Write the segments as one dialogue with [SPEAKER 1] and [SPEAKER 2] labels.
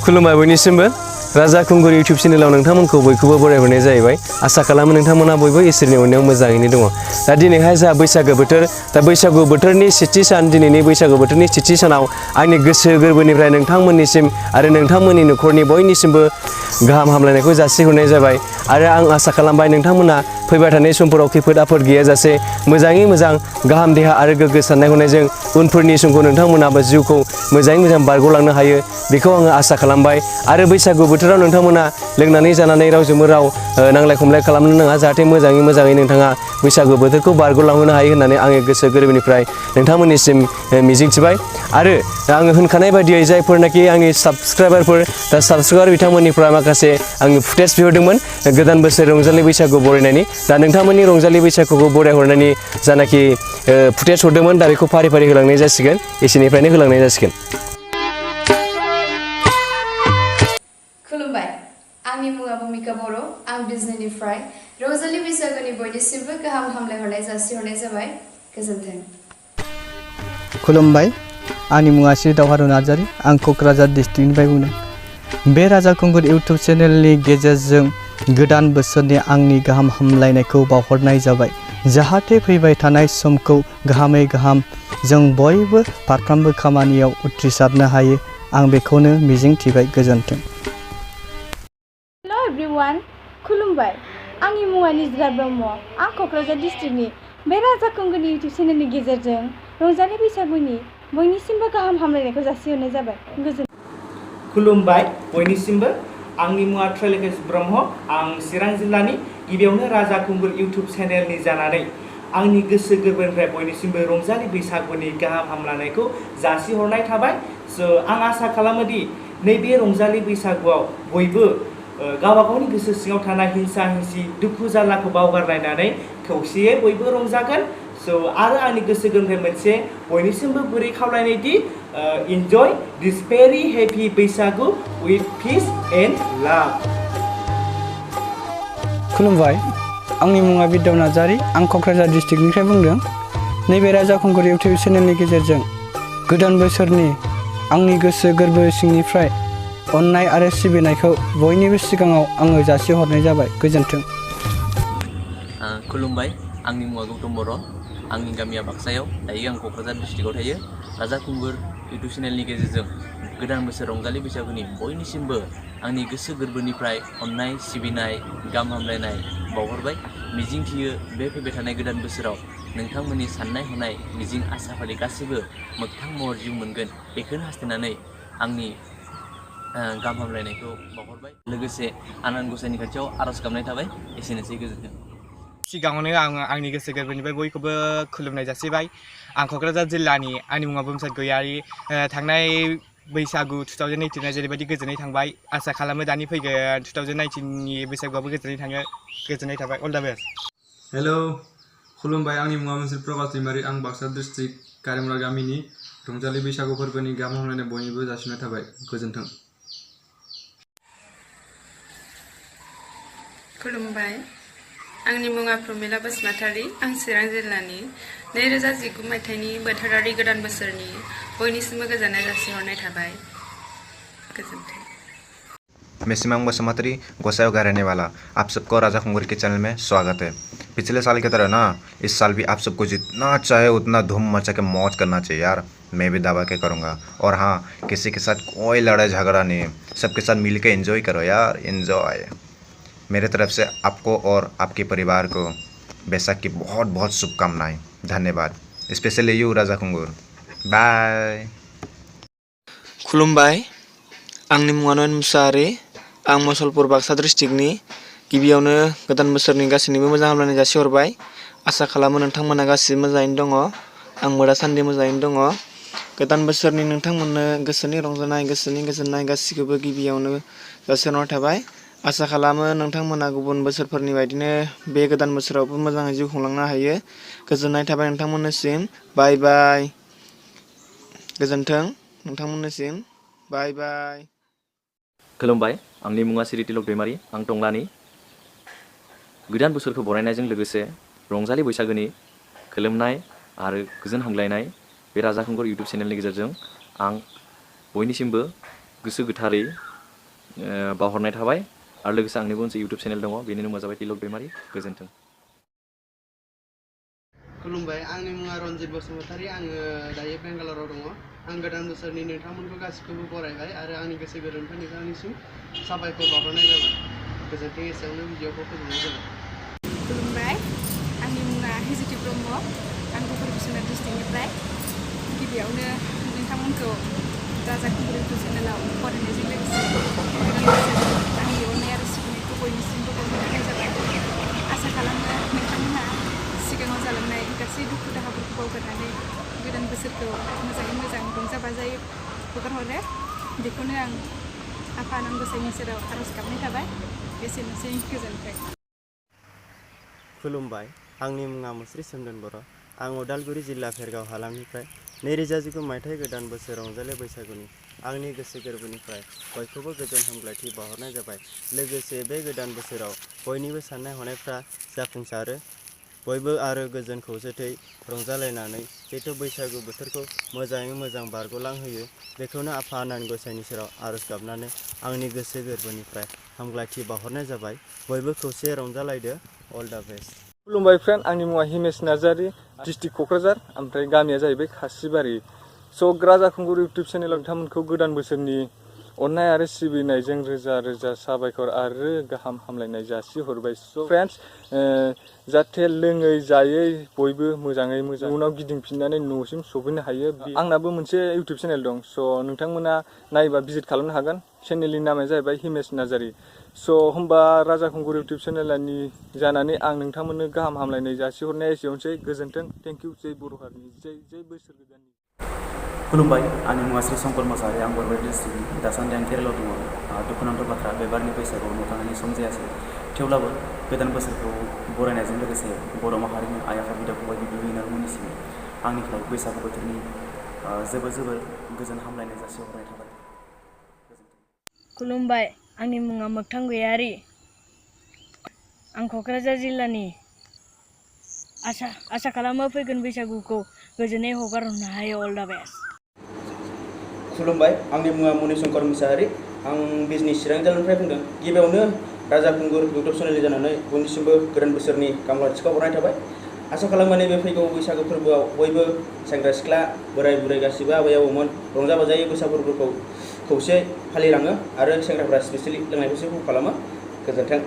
[SPEAKER 1] खुलुमबाय बयनिसिमबो राजा खुंगुर इउटिउब चेनेलाव नोंथांमोनखौ बयखौबो बरायहरनाय जाहैबाय आसा खालामो नोंथांमोना बयबो इसोरनि अननायाव मोजाङैनो दङ दा दिनैहाय जा बैसागो बोथोर दा बैसागु बोथोरनि सेथि सान दिनैनि बैसागु बोथोरनि सेथि सानाव आंनि गोसो गोरबोनिफ्राय नोंथांमोननिसिम आरो नोंथांमोननि नखरनि बयनिसिमबो गाहाम हामलायनायखौ जासिहरनाय जाबाय आरो आं आसा खालामबाय नोंथांमोना फैबाय थानाय समफोराव खैफोद आफोद गैयाजासे मोजाङै मोजां गाहाम देहा आरो गोग्गो साननाय हनायजों उनफोरनि समखौ नोंथांमोनाबो जिउखौ मोजाङै मोजां बारग'लांनो हायो बेखौ आङो आसा खालामबाय आरो बैसागु बोथोराव नोंथांमोना लोंनानै जानानै रावजोंबो राव नांलाय खमलाय खालामनो नाङा जाहाथे मोजाङै नोंथाङा बैसागु बोथोरखौ बारग'लांहोनो हायो होननानै आङो गोसो गोरबोनिफ्राय नोंथांमोननिसिम मिजिंथिबाय आरो आङो होनखानाय बायदियै जायफोरनाखि आंनि साबस्क्राइबारफोर दा साबस्क्राइबार बिथांमोननिफ्राय माखासे आङो फुटेज बिहरदोंमोन गोदान बोसोर रंजालि बैसागु बरायनायनि दा नोंथांमोननि रंजालि बैसागुखौ बरायहरनायनि जानाखि फुटेज हरदोंमोन दा बेखौ फारि फारि होलांनाय जासिगोन एसेनिफ्रायनो होलांनाय जासिगोन।
[SPEAKER 2] खुलुमबाय आंनि मुङा भुमिका बर' आं बिजनिनिफ्राय रंजालि बैसागुनि बयनिसिमबो गाहाम हामलायहरनाय जासिहरनाय जाबाय गोजोन्थों।
[SPEAKER 3] खुलुमबाय आंनि मुङा श्री दावहारु नार्जारी आं क'क्राझार डिस्ट्रिक्टनिफ्राय बुंदों बे राजा खुंगुर इउटिउब चेनेलनि गेजेरजों गोदान बोसोरनि आंनि गाहाम हामलायनायखौ बावहरनाय जाबाय जाहाथे फैबाय थानाय समखौ गाहामै गाहाम जों बयबो फारफ्रोमबो खामानियाव उथ्रिसारनो हायो आं बेखौनो मिजिंथिबाय गोजोन्थों।
[SPEAKER 4] हेलो एवरीवन खुलुमबाय आंनि मुङा निजरा ब्रह्म आं क'क्राझार डिस्ट्रिक्टनि बे राजा खुंगुरनि इउटिउब चेनेलनि गेजेरजों रंजालि बैसागुनि बयनिसिमबो गाहाम हामलायनायखौ जासिहरनाय जाबाय गोजोन्थों।
[SPEAKER 5] खुलुमबाय बयनिसिमबो आंनि मुङा ट्रेलिकेश ब्रह्म आं चिरां जिल्लानि गिबियावनो राजा खुंगुर इउटिउब चेनेलनि जानानै आंनि गोसो गोरबोनिफ्राय बयनिसिमबो रंजालि बैसागुनि गाहाम हामलायनायखौ जासिहरनाय थाबाय आं आसा खालामोदि नैबे रंजालि बैसागुआव बयबो गावबा गावनि गोसो सिङाव थानाय हिंसा हिंसि दुखु जारलाखौ बावगारलायनानै खौसेयै बयबो रंजागोन आरो आंनि गोसो गोरबोनिफ्राय मोनसे बयनिसिमबो गुरै खावलायनाय दि enjoy this very happy Bwisagu with peace and love।
[SPEAKER 3] खुलुमबाय आंनि मुङा बिद्याव नार्जारी आं क'क्राझार डिस्ट्रिक्टनिफ्राय बुंदों नैबे राजा खुंगुर इउटिउब चेनेलनि गेजेरजों गोदान बोसोरनि आंनि गोसो गोरबो सिंनिफ्राय अननाय आरो सिबिनायखौ बयनिबो सिगाङाव आङो जासिहरनाय जाबाय गोजोन्थों।
[SPEAKER 6] खुलुमबाय आंनि मुङा गौतम बर' आंनि गामिया बाक्सायाव दायो आं क'क्राझार डिस्ट्रिक्टआव थायो राजा खुंगुर इउटिउब चेनेलनि गेजेरजों गोदान बोसोर रंजालि बैसागुनि बयनिसिमबो आंनि गोसो गोरबोनिफ्राय अननाय सिबिनाय गाहाम हामलायनाय बावहरबाय मिजिंथियो बे फैबाय थानाय गोदान बोसोराव नोंथांमोननि साननाय हनाय मिजिं आसाफारि गासैबो मोगथां महर जिउ मोनगोन बेखौनो हास्थायनानै आंनि गाहाम हामलायनायखौ बावहरबाय लोगोसे आनान गसाइनि खाथियाव आर'ज गाबनाय थाबाय एसेनोसै गोजोन्थों।
[SPEAKER 7] सिगाङावनो आङो आंनि गोसो गोरबोनिफ्राय बयखौबो खुलुमनाय जासिबाय आं क'क्राझार जिल्लानि आंनि मुङा बwisagu गयारि थांनाय बैसागु 2018 जेरैबायदि गोजोनै थांबाय आसा खालामो दानि फैगोन 2019नि बैसागुआबो गोजोनै थाङो गोजोननाय थाबाय अल दा बेस्ट।
[SPEAKER 8] हेलो खुलुमबाय आंनि मुङा मोनसे प्रभास दैमारि आं बाक्सा डिस्ट्रिक्ट कारिमरा गामिनि रंजालि बैसागु फोरबोनि गाहाम हामलायनाय बयनिबो जासिनाय थाबाय गोजोन्थों।
[SPEAKER 9] खुलुमबाय आंनि मुङा प्रमिला बसुमतारी आं चिरां जिल्लानि 2019 मायथाइनि बोथोरारि गोदान बोसोरनि बयनिसिमबो गोजोननाय जासिहरनाय थाबाय गोजोन्थों।
[SPEAKER 10] मैं सिमांग बसुमतारी गोसाई रहने वाला आप सबको राजा खुंगुर के चैनल में स्वागत है। पिछले साल की तरह ना इस साल भी आप सबको जितना चाहे उतना धूम मचा के मौज करना चाहिए यार मैं भी दावा के करूँगा और हाँ किसी के साथ कोई लड़ाई झगड़ा नहीं सबके साथ मिल के एंजॉय करो यार एंजॉय। मेरे तरफ से आपको और आपके परिवार को बैसाख की बहुत बहुत शुभकामनाएं धन्यवाद स्पेशली यू राजा खुंगुर बाय।
[SPEAKER 11] खुलुमबाय आंनि मुङा नयन मुसाहारि आं मुसलपुर बाक्सा डिस्ट्रिक्टनि गिबियावनो गोदान बोसोरनि गासैनिबो मोजां हामलायनाय जासिहरबाय आसा खालामो नोंथांमोना गासिबो मोजाङैनो दङ आंबो दासान्दि मोजाङैनो दङ गोदान बोसोरनि नोंथांमोननो गोसोनि रंजानाय गोसोनि गोजोननाय गासिखौबो गिबियावनो जासिहरनाय थाबाय आसा खालामो नोंथांमोना गुबुन बोसोरफोरनि बायदिनो बे गोदान बोसोरावबो मोजाङै जिउ खुंलांनो हायो गोजोननाय थाबाय नोंथांमोननिसिम बाय बाय गोजोन्थों नोंथांमोननिसिम बाय बाय।
[SPEAKER 6] खुलुमबाय आंनि मुङा श्री तिलक दैमारि आं टंलानि गोदान बोसोरखौ बरायनायजों लोगोसे रंजालि बैसागोनि खुलुमनाय आरो गोजोन हामलायनाय बे राजा खुंगुर इउटिउब चेनेलनि गेजेरजों आं बयनिसिमबो गोसो गोथारै बावहरनाय थाबाय आरो लोगोसे आंनिबो मोनसे इउटुब चेनेल दङ बेनि मुङा जाबाय तिलक दैमारि गोजोन्थों।
[SPEAKER 12] खुलुमबाय आंनि मुङा रनजित बसुमतारी आङो दायो बेंगालराव दङ आं गोदान बोसोरनि नोंथांमोनखौ गासिखौबो बरायबाय आरो आंनि गोसो गोरबोनिफ्राय नोंथांनिसिम साबायखर बावहरनाय जाबाय गोजोन्थों एसेयावनो भिडिअखौ फोजोबनाय जाबाय।
[SPEAKER 9] खुलुमबाय आंनि मुङा हिजिति ब्रह्म आं क'क्राझार डिस्ट्रिक्टनिफ्राय गिबियावनो नोंथांमोनखौ राजा कुंगुर इउटुब चेनेलाव फरायनायजों लोगोसे आंनि अननाय आरो सिबिनायखौ बयनिसिमबो बावहरनाय जाबाय। आसा खालामो नोंथांमोनहा सिगाङाव जालांनाय गासै दुखु दाहाफोरखौ बावगारनानै गोदान बोसोरखौ मोजाङै मोजां रंजा बाजायै हगारहरो बेखौनो आं आफा आनान गसाइनि सेराव आर'ज गाबनाय थाबाय। एसेनोसै गोजोन्थों।
[SPEAKER 13] खुलुमबाय आंनि मुङा मुस्रि सोमदोन बर' आं उदालगुरि जिल्ला भेरगाव हालामनिफ्राय 2019 मायथाइ गोदान बोसोर रंजालि बैसागुनि आंनि गोसो गोरबोनिफ्राय बयखौबो गोजोन हामलायथि बावहरनाय जाबाय। लोगोसे बे गोदान बोसोराव बयनिबो साननाय हनायफ्रा जाफुंसारो बयबो आरो गोजोन खौसेथै रंजालायनानै जिहेथु बैसागु बोथोरखौ मोजाङै मोजां बारग'लांहोयो बेखौनो आफा आनान गसाइनि सेराव आर'ज गाबनानै आंनि गोसो गोरबोनिफ्राय हामलायथि बावहरनाय जाबाय। बयबो खौसे रंजालायदो अल दा बेस्ट।
[SPEAKER 14] खुलुमबाय फ्रेन्ड आंनि मुङा हिमेश नार्जारि डिस्ट्रिक्ट क'क्राझार ओमफ्राय गामिया जाहैबाय खासिबारि। स' राजा खुंगुर इउटुब चेनेलाव नोंथांमोनखौ गोदान बोसोरनि अननाय आरो सिबिनायजों रोजा रोजा साबायखर आरो गाहाम हामलायनाय जासिहरबाय। स' फ्रेन्ड्स जाहाथे लोङै जायै बयबो मोजाङै मोजां उनाव गिदिंफिननानै न'सिम सफैनो हायो। आंनाबो मोनसे इउटुब चेनेल दं स' नोंथांमोना नायोबा भिजिट खालामनो हागोन। चेनेलनि नामा जाहैबाय हिमेश नार्जारि। स' होमबा राजा खुंगुर इउटुब चेनेलनि जानानै आं नोंथांमोननो गाहाम हामलायनाय जासिहरनाया एसेयावनोसै गोजोन्थों थेंक इउ जै बर' हारिनि जै बोसोर गोदाननि।
[SPEAKER 15] खुलुमबाय आंनि मुङा श्री शंकर मोसाहारि आं बरपेटा डिस्ट्रिक्टनि दासान्दि आं केरेलायाव दङ। दुखुनांथाव बाथ्रा बे बारनि बैसागुआव न' थांनायनि सम जायासै थेवब्लाबो गोदान बोसोरखौ बरायनायजों लोगोसे बर' माहारिनि आइ आफा बिदा फंबाय बिब' बिनानावमोननिसिम आंनिफ्राय बैसागु बोथोरनि जोबोर गोजोन हामलायनाय जासिहरनाय थाबाय।
[SPEAKER 16] खुलुमबाय आंनि मुङा मोगथां गयारि आं क'क्राझार जिल्लानि आसा खालामो फैगोन बैसागुखौ गोजोनै हगारहरनो हायो अल दा बेस्ट।
[SPEAKER 17] खुलुमबाय आंनि मुङा मनिशंकर मुसाहारि आं बिजनि चिरां जिल्लानिफ्राय बुंदों। गिबियावनो राजा खुंगुर इउटुब चेनेलनि जानानै बयनिसिमबो गोदान बोसोरनि गाहाम हामलायथिखौ हरनाय थाबाय। आसा खालामो नैबे फैगौ बैसागु फोरबोआव बयबो सेंग्रा सिख्ला बोराय बुरै गासिबो आबै आबौमोन रंजा बाजायै बैसागु फोरबोखौ खौसे फालिलाङो आरो सेंग्राफ्रा स्पेसियेलि लोंनायखौ एसे खम खालामो। गोजोन्थों।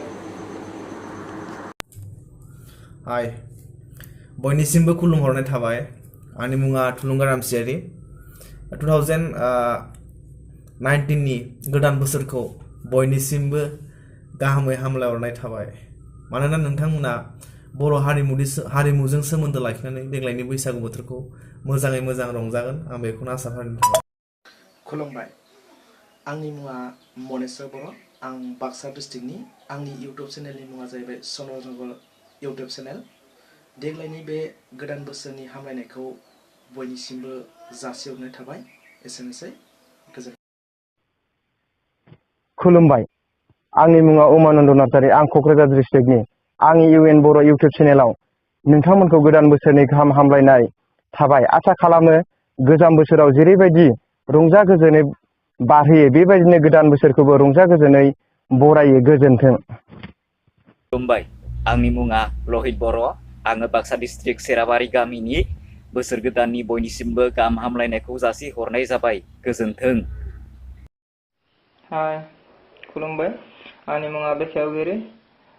[SPEAKER 18] हाय बयनिसिमबो खुलुमहरनाय थाबाय आंनि मुङा थुलुंगा रामसियारि 2019नि गोदान बोसोरखौ बयनिसिमबो गाहामै हामलायहरनाय थाबाय मानोना नोंथांमोना बर' हारिमुजों सोमोन्दो लाखिनानै देग्लायनि बैसागु बोथोरखौ मोजाङै मोजां रंजागोन आं बेखौनो आसा फारिनाय थाबाय।
[SPEAKER 19] खुलुमबाय आंनि मुङा मनेस्वर बर' आं बाक्सा डिस्ट्रिक्टनि आंनि इउटुब चेनेलनि मुङा जाहैबाय सनल जंगल इउटुब चेनेल। देग्लायनि बे गोदान बोसोरनि हामलायनायखौ बयनिसिमबो जासिहरनाय थाबाय। एसेनोसै गोजोन।
[SPEAKER 20] खुलुमबाय आंनि मुङा उमानन्द नार्जारि आं क'क्राझार डिस्ट्रिक्टनि आंनि इउएन बर' इउटुब चेनेलाव नोंथांमोनखौ गोदान बोसोरनि गाहाम हामलायनाय थाबाय। आसा खालामो गोजाम बोसोराव जेरैबायदि रंजा गोजोनै बारहोयो बेबायदिनो गोदान बोसोरखौबो रंजा गोजोनै बरायो। गोजोन्थों।
[SPEAKER 21] खुलुमबाय आंनि मुङा लहित बर' आङो बाक्सा डिस्ट्रिक्ट सेराबारि गामिनि बोसोर गोदाननि बयनिसिमबो गाहाम हामलायनायखौ जासिहरनाय जाबाय। गोजोन्थों।
[SPEAKER 22] हाय खुलुमबाय आंनि मुङा बैसागुगिरि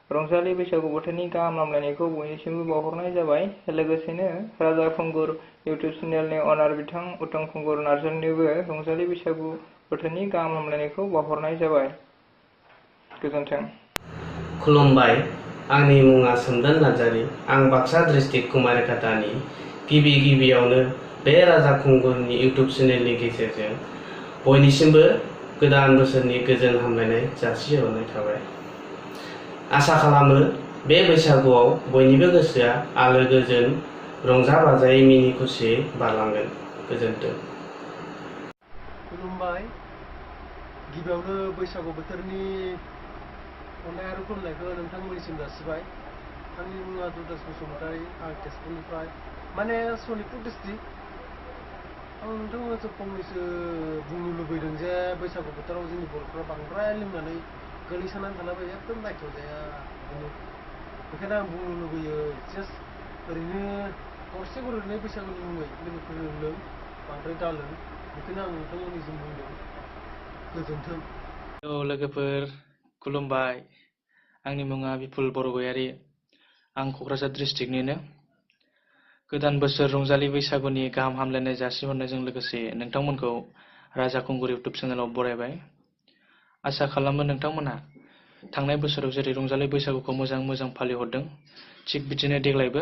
[SPEAKER 22] रंजालि बैसागु बोथोरनि गाहाम हामलायनायखौ बयनिसिमबो बावहरनाय जाबाय। लोगोसेनो राजा खुंगुर इउटुब चेनेलनि अनार बिथां उत्तम खुंगुर नार्जारिनोबो रंजालि बैसागु बोथोरनि गाहाम हामलायनायखौ बावहरनाय जाबाय। गोजोन्थों।
[SPEAKER 23] खुलुमबाय आंनि मुङा सोमदोन नार्जारि आं बाक्सा डिस्ट्रिक्ट कुमारिघाटानि गिबियावनो बे राजा खुंगुरनि इउटुब चेनेलनि गेजेरजों बयनिसिमबो गोदान बोसोरनि गोजोन हामलायनाय जासिहरनाय थाबाय। आसा खालामो बे बैसागुआव बयनिबो गोसोआ आलो गोजोन रंजा बाजायै मिनि खुसियै बारलांगोन। गोजोन्थों।
[SPEAKER 24] खुलुमबाय गिबियावनो बैसागु बोथोरनि अननाय आरो खुलुमनायखौ नोंथांमोननिसिम जासिबाय। आंनि मुङा दुदास बसुमतारी आं तेजपुरनिफ्राय माने सनितपुर डिस्ट्रिक्ट आं नोंथांमोनजों फंनैसो बुंनो लुबैदों जे बैसागु बोथोराव जोंनि बर'फ्रा बांद्राय लोंनानै गोलैसोनानै थालाबायो एकदम नायथावजाया बेखायनो आं बुंनो लुबैयो जास्ट ओरैनो गरसे गरनै बैसागुनि मुङै लोगोफोरजों लों बांद्राय दालों बेखौनो आं नोंथांमोननिसिम बुंदों गोजोन्थों।
[SPEAKER 22] लोगोफोर खुलुमबाय आंनि मुङा बिपुल बरगयारि आं क'क्राझार डिस्ट्रिक्टनिनो गोदान बोसोर रंजालि बैसागुनि गाहाम हामलायनाय जासिहरनायजों लोगोसे नोंथांमोनखौ राजा खुंगुर इउटुब चेनेलाव बरायबाय। आसा खालामो नोंथांमोनहा थांनाय बोसोराव जेरै रंजालि बैसागुखौ मोजां फालिहरदों थिग बिदिनो देग्लायबो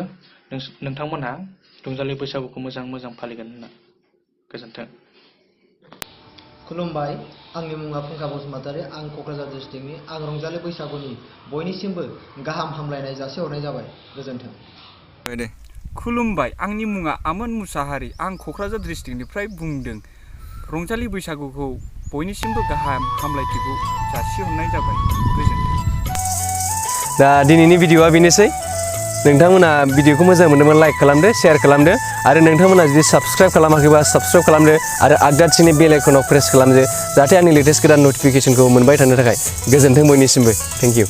[SPEAKER 22] नोंथांमोनहा रंजालि बैसागुखौ मोजां फालिगोन होनना गोजोन्थों।
[SPEAKER 1] खुलुमबाय आंनि मुङा फुंखा बसुमतारी आं क'क्राझार डिस्ट्रिक्टनि आं रंजालि बैसागुनि बयनिसिमबो गाहाम हामलायनाय जासिहरनाय जाबाय गोजोन्थों।
[SPEAKER 2] खुलुमबाय आंनि मुङा आमोन मुसाहारि आं क'क्राझार डिस्ट्रिक्टनिफ्राय बुंदों रंजालि बैसागुखौ बयनिसिमबो गाहाम हामलायथिखौ जासिहरनाय जाबाय गोजोन्थों।
[SPEAKER 4] दा दिनैनि भिडिअआ बेनोसै नोंथांमोना भिडिअखौ मोजां मोनदोंबा लाइक खालामदो शेयार खालामदो आरो नोंथांमोना जुदि साबस्क्राइब खालामाखैबा साबस्क्राइब खालामदो आरो आगदाथिनि बेल आइकनाव प्रेस खालामदो जाहाथे आंनि लेटेस्ट गोदान नटिफिकेसनखौ मोनबाय थानो थाखाय गोजोन्थों बयनिसिमबो थेंक इउ।